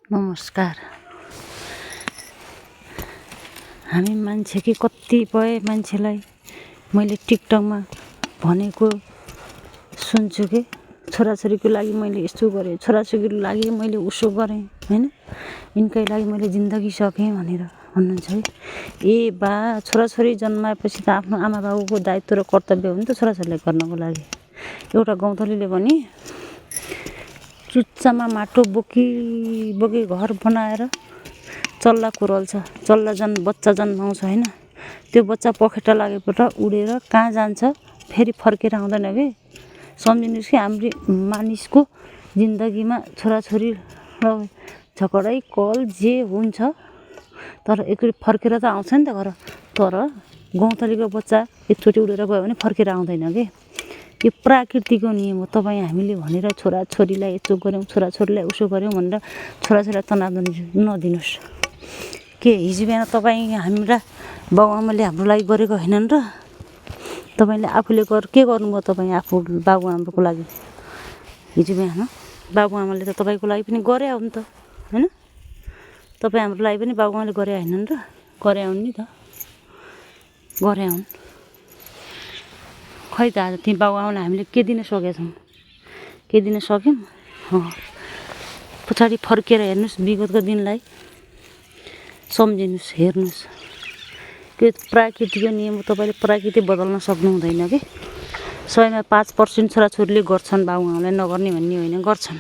नमस्कार। हामी मान्छे कि कतिपय मान्छेलाई मैले टिकटकमा भनेको सुन्छु कि छोराछोरीको लागि मैले यस्तो गरेँ, छोराछोरीको लागि मैले उसो गरेँ, हैन, यिनकै लागि मैले जिन्दगी सकेँ भनेर भन्नुहुन्छ है। ए बा, छोराछोरी जन्माएपछि त आफ्नो आमा बाबुको दायित्व र कर्तव्य हो नि त छोराछोरीलाई गर्नको लागि। एउटा गौँथलीले भने चुच्चामा माटो बोकी बोकी घर बनाएर चल्ला कुरल्छ, चल्ला बच्चा जन्माउँछ हैन, त्यो बच्चा पखेटा लागेबाट उडेर कहाँ जान्छ फेरि फर्केर आउँदैन कि। सम्झिनुहोस् कि हाम्रो मानिसको जिन्दगीमा छोराछोरी र झगडै कल जे हुन्छ तर एकचोटि फर्केर त आउँछ नि त घर। तर गौँथलीको बच्चा एकचोटि उडेर गयो भने फर्केर आउँदैन के। यो प्राकृतिकको नियम हो। तपाईँ हामीले भनेर छोराछोरीलाई यस्तो गऱ्यौँ, छोराछोरीलाई उसो गऱ्यौँ भनेर छोराछोरीलाई तनाव नदिनुहोस्। के हिजो बिहान तपाईँ हाम्रा बाउआमाले हाम्रो लागि गरेको होइनन् र? तपाईँले आफूले के गर्नुभयो तपाईँ आफू बाबुआमाको लागि? हिजो बिहान बाबुआमाले त तपाईँको लागि पनि गरे हो नि त, हैन? तपाईँ हाम्रो लागि पनि बाबुआमाले गरे होइनन् र? गरे हुन् नि त, गरे हुन्। खै त आज ती बाबुआमालाई हामीले के दिन सकेछौँ? के दिन सक्यौँ? पछाडि फर्केर हेर्नुहोस् विगतको दिनलाई, सम्झिनुहोस्, हेर्नुहोस्। त्यो प्राकृतिकको नियम हो। तपाईँले प्रकृति बदल्न सक्नु हुँदैन कि। 100मा 5% छोराछोरीले गर्छन् बाबुआमालाई नगर्ने भन्ने होइन, गर्छन्।